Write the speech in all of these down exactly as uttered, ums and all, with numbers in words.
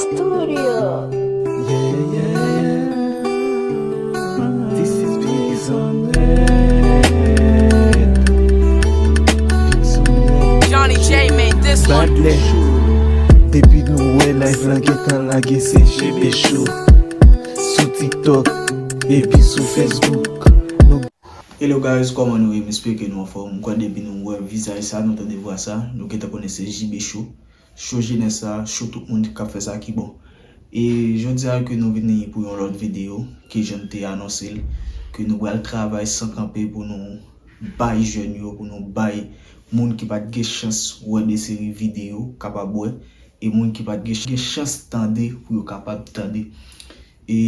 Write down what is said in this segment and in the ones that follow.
Studio. Yeah, yeah, yeah. This is Biggs on it. Biggs on it. Johnny J made this one. Badlè. Depi nou wè live lan gentan lage, se J B Show. Sou TikTok epi sou Facebook. Nou Hello guys, kòman nou ye? M espere ke nou anfòm. M kwè depi nou wè vizaj sa, nou tande vwa sa, nou gentan konnen se J B Show. Show jenès sa, show tout moun k ap fè sa ki bon. E jodi a ke nou vini pou yon lòt videyo, ke jan m te anonse l, ke nou pral travay san kanpe pou nou bay jèn yo, pou nou bay moun ki pa t gen chans wè de seri videyo kapab wè, e moun ki pa t gen gen chans tande pou yo kapab tande. E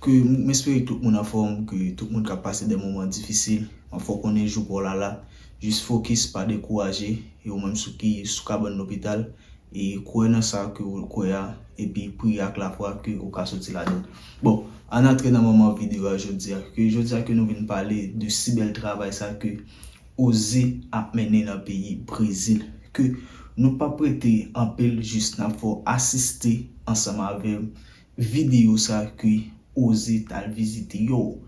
ke m espere tout moun anfòm, ke tout moun k ap pase de moman difisil. M ap fè w konnen jou pa w la la. Jis fokis, pa dekouraje. E ou menm sou ki sou kabann lopital, e kwè nan sa ke w kwè a, epi priye ak lafwa ke ou ka soti ladan l. Bon, ann antre nan moman videyo a jodi a. Ke jodi a ke nou vin pale de si bèl travay sa ke Oze ap mennen nan peyi Brezil. Ke nou p ap rete anpil, jis n ap fè w asiste ansanm avè m videyo sa ke Oze t al vizite yo.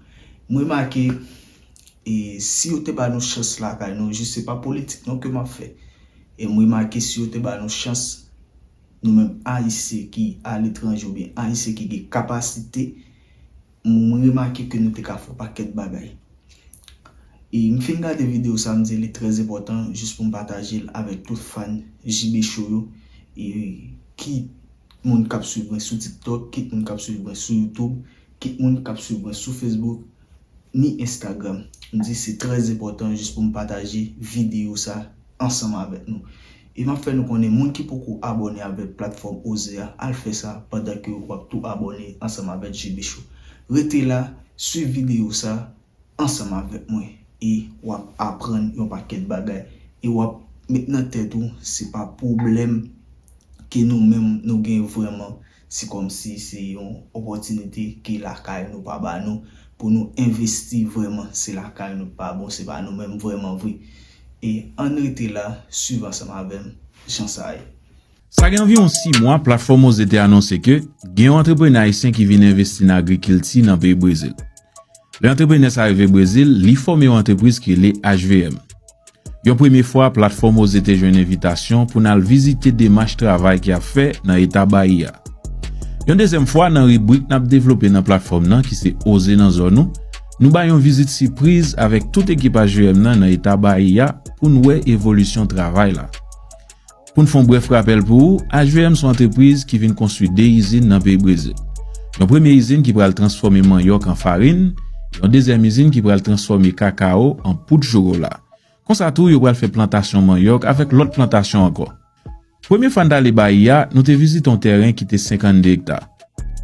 M remake, e, si yo te ba nou chans lakay nou, jis se pa politik non ke m ap fè. E m remake si yo te ba nou chans, nou menm Ayisyen ki aletranje oubyen Ayisyen ki gen kapasite, m remake ke nou te ka fè yon pakèt bagay. E m fin gade videyo sa, m di li trè enpòtan jis pou m pataje l avèk tout fan J B Show yo. E kit moun k ap swiv mwen sou TikTok, kit moun k ap swiv mwen sou YouTube, kit moun k ap swiv mwen sou Facebook, ni Instagram. M di se trè enpòtan jis pou m pataje videyo sa ansanm avèk nou. E m ap fè nou konnen, moun ki poko abòne avèk platfòm Oze a, al fè sa pandan ke w ap tou abòne ansanm avèk J B Show. Rete la, swiv videyo sa ansanm avèk mwen e w ap aprann yon pakèt bagay e w ap met nan tèt ou se pa pwoblèm ke nou menm nou gen vrèman, se kòmsi se yon opòtinite ke lakay nou pa ba nou pou nou envesti vrèman, se lakay nou pa bon, se pa nou menm vrèman vre. E ann rete la, swiv ansanm avè m jan sa ye. Sa gen anviwon sis mwa, platfòm Oze te anonse ke gen yon antreprenè ayisyen ki vin envesti nan agrikilti nan peyi Brezil. Lè antreprenè sa rive Brezil, li fòme yon antrepriz ki rele H V M. Yon premye fwa, platfòm Oze te jwenn envitasyon pou n al vizite demach travay ki ap fè nan eta Bahia. Yon dezyèm fwa, nan ribrik n ap devlope nan platfòm nan, ki se Oze nan zòn ou, nou bay yon vizit sipriz avèk tout ekip H V M nan nan eta Bahia pou n wè evolisyon travay la. Pou n fè yon brèf rapèl pou ou, H V M se yon antrepriz ki vin konstwi de izin nan peyi Brezil. Yon premye izin ki pral transfòme manyòk an farin, yon dezyèm izin ki pral transfòme kakao an poud chokola. Konsa tou, yo pral fè plantasyon manyòk avèk lòt plantasyon ankò. Premye fwa n t ale Bahia, nou te vizite yon tèren ki te senkannde ekta.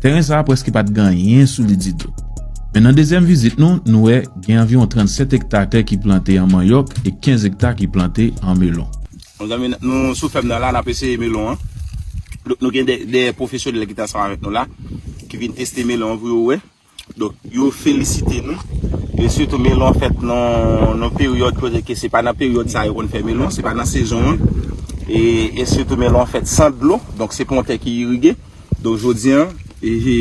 Tèren sa a prèske pa t gen anyen sou li ditou. Men nan dezyèm vizit nou, nou wè gen anviwon trannsèt ekta tè ki plante an manyòk e kenz ekta ki plante an melon. Mezanmi, nou sou fèm nan la, n ap eseye melon an. Donk, nou gen de, de pwofesyonèl ki te ansanm avèk nou la, ki vin teste melon an pou yo wè. Donk, yo felisite nou. E sitou melon fèt nan, nan peryòd kote ke se pa nan peryòd sa yo konn fè melon, se pa nan sezon an. E, e sitou melon fèt san dlo, donk se pa yon tè ki irige. Donk, jodi an, e, e,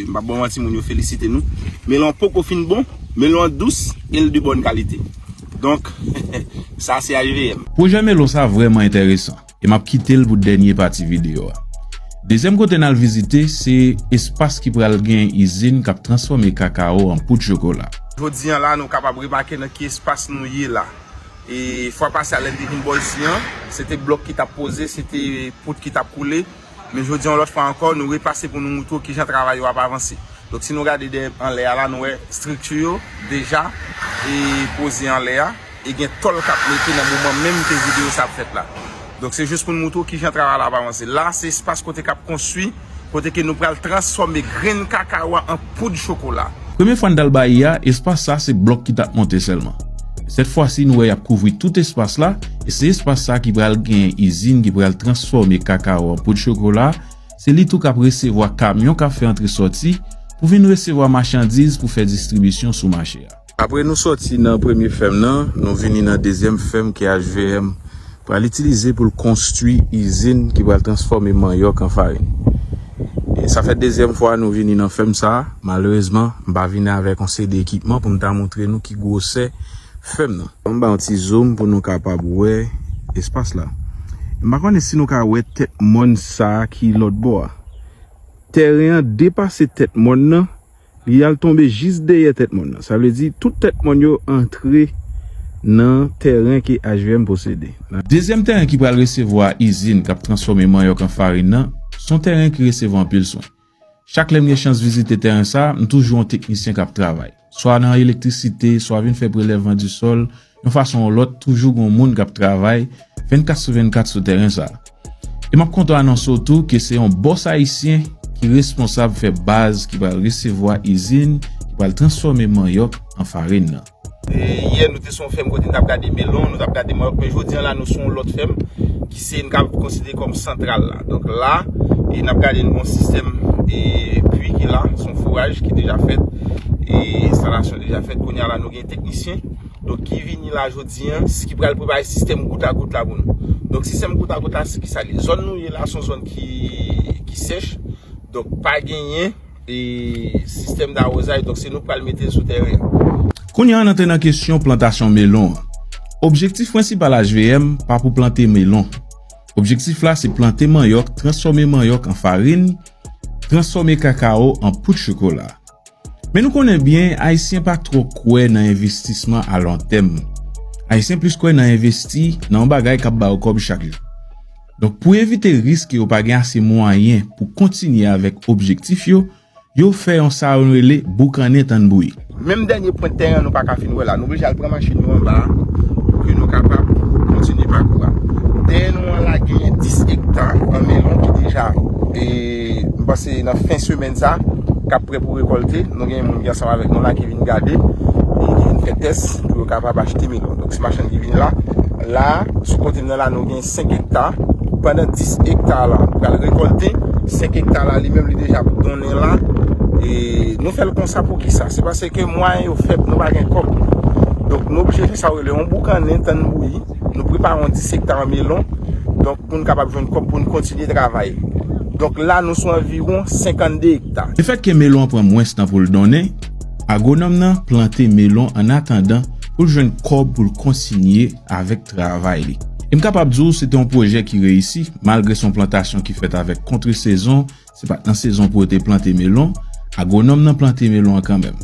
m pa ban manti, moun yo felisite nou. Melon poko fin bon, melon an dous, e l de bòn kalite. Donk, sa se H V M. Pwojè melon sa vrèman enteresan, e m ap kite l pou dènye pati videyo a. Dezyèm kote n al vizite, se espas ki pral gen izin k ap transfòme kakao an poud chokola. Jodi an la, nou kapab remake nan ki espas nou ye la. E fwa pase a, lè n te vin bò isi an, se te blòk ki t ap poze, se te poud ki t ap koule. Men jodi an, yon lòt fwa ankò, nou repase pou nou moutre w kijan travay yo ap avanse. Donk, si nou gade dèyè anlè a la, nou wè estrikti yo deja e poze anlè a. E gen tòl k ap mete nan moman menm ke videyo sa ap fèt la. Donk, se jis pou n moutre w kijan travay la ap avanse. La, se espas kote k ap konstwi, kote ke nou pral transfòme grenn kakawo a an poud chokola. Premye fwa n t al Bahia, espas sa se blòk ki t ap monte sèlman. Sèt fwa si, nou wè y ap kouvri tout espas la, e se espas sa ki pral gen izin ki pral transfòme kakao an poud chokola, se li tou k ap resevwa kamyon k ap fè antre sòti pou vin resevwa machandiz pou fè distribisyon sou mache a. Apre nou sòti nan premye fèm nan, nou vini nan dezyèm fèm ke H V M pral itilize pou l konstwi izin ki pral transfòme manyòk an farin. Sa fè dezyèm fwa nou vini nan fèm sa a. Malerezman, m pa vini avèk yon seri de ekipman pou m ta montre nou ki gwosè fèm nan. Ban m ba yon ti zoom pou nou kapab wè espas la. M pa konnen si nou ka wè tèt mòn sa a ki lòt bò a. Tèren an depase tèt mòn nan, li al tonbe jis dèyè tèt mòn nan. Sa vle di, tout tèt mòn yo antre nan tèren ke H V M posede. Dezyèm tèren ki pral resevwa izin k ap transfòme manyòk an farin nan, se yon tèren ki resevwa anpil swen. Chak lè m gen chans vizite tèren sa a, m toujou yon teknisyen k ap travay. Swa nan elektrisite, swa vin fè prelèvman di sòl, yon fason ou lòt, toujou gen yon moun k ap travay vennkat sou vennkat sou tèren sa a. E m ap kontan anonse w tou ke se yon bòs ayisyen ki responsab fè baz ki pral resevwa izin ki pral transfòme manyòk an farin nan. E yè, nou te sou yon fèm kote n t ap gade melon, nou t ap gade manyòk, men jodi a la, nou sou yon lòt fèm ki se, n ka konsidere kòm santral la. Donk la, e n ap gade yon sistèm e pwi ki la, se yon foraj ki deja fèt, e enstalasyon deja fèt. Kounye a la, nou gen teknisyen, donk, ki vini la jodi a, ki pral prepare sistèm gout a gout la pou nou. Donk, sistèm gout a gout la, se ki sa li ye? Zòn nou ye la, se yon zòn ki, ki sèch. Donk, pa genyen e sistèm dawozay, donk se nou k pral mete l sou tèren an. Kounye a, n antre nan kesyon plantasyon melon an. Objektif prensipal H V M pa pou plante melon. Objektif la se plante manyòk, transfòme manyòk an farin, transfòme kakao an poud chokola. Men nou konnen byen, Ayisyen pa twò kwè nan envestisman a lon tèm. Ayisyen plis kwè nan envesti nan yon bagay k ap ba yo kòb chak jou. Donk, pou evite risk ke yo pa gen ase mwayen pou kontinye avèk objektif yo, yo fè yon sa yo rele boukannen tann bouyi. Menm dènye pwent tèren an nou pa ka fin wè la. Nou oblije al pran machin nou anba a pou ke nou kapab kontinye pakou a. Dèyè nou an la genyen dis ekta an melon ki deja, e, m panse nan fen semèn sa, k ap prè pou rekòlte. Nou gen moun ki ansanm avèk nou la ki vin gade e ki vin fè tès pou yo kapab achte melon. Donk, se machann ki vin la. La, sou kote m nan la, nou gen senk ekta. Pandan dis ekta la, pral rekòlte. Senk ekta la, li menm, li deja donnen la. E nou fè l konsa pou ki sa? Se paske mwayen yo fèb, nou pa gen kòb. Donk, nou oblije fè sa yo rele yon boukannen tann bouyi. Nou prepare yon dis ekta an melon. Donk, pou n kapab jwenn kòb pou n kontinye travay. Donk, la, nou sou anviwon senkannde ekta. Lefètke melon an pran mwens tan pou l donnen, agwonòm nan plante melon annatandan pou l jwenn kòb pou l kontinye avèk travay li. E m kapab di w, se te yon pwojè ki reyisi, malgre se yon plantasyon ki fèt avèk kontre sezon, se pa t nan sezon pou yo te plante melon, agwonòm nan plante melon an kanmenm.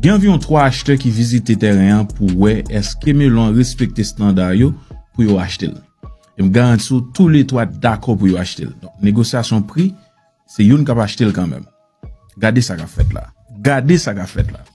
Gen anviwon twa achtè ki vizite tèren an pou wè èske melon an respekte estanda yo pou yo achte l. E m garanti w, toulètwa dakò pou yo achte l. Donk, negosyasyon pri, se youn k ap achte l kanmenm. Gade sa k ap fèt la. Gade sa k ap fèt la.